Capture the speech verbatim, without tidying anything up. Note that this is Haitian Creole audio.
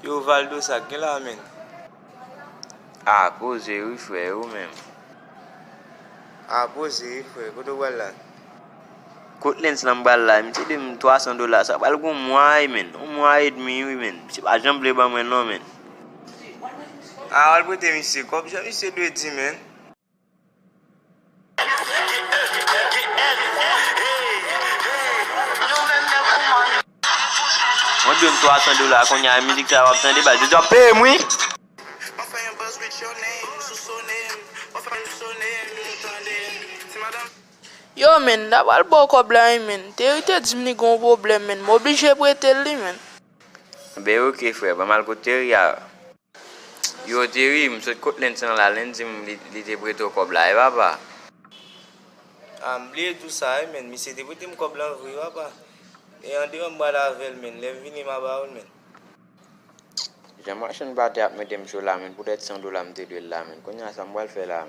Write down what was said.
Yo, Valdo, sa k gen la, menn? A, poze wi, frè, e ou menm? A, poze wi, frè, kote w pral la? Kot Lens lan m pral la, misye di m twa san dola, sa pral gon mwa wi, menn, yon mwa edmi wi, menn. Misye pa janm vle ban mwen non, menn. A, w al prete misye kòb, jan misye dwe di, menn. Mwen dwe m twa san dola, kounye a mizik sa w ap tande, baz, yo di w ap peye m wi. Yo, menn, ta pral ba w kòb la wi, menn. Terry te di m li gon pwoblèm, menn. M oblije prete l li, menn. Ben, oke, frè, ban m al kot Terry a. Yo, Terry, m sot kot Lens lan la, Lens di m li, li te prete w kòb la, e papa? A, m bliye tou sa, wi, menn. Misye te prete m kòb lan vre, papa. E andeyò m pral avè l, menn. Lè m vini, m a ba w l, menn. Jan machann pa te ap mete m cho la, menn, poutèt san dola m te dwe l la, menn. Kounye a, sa m pral fè la,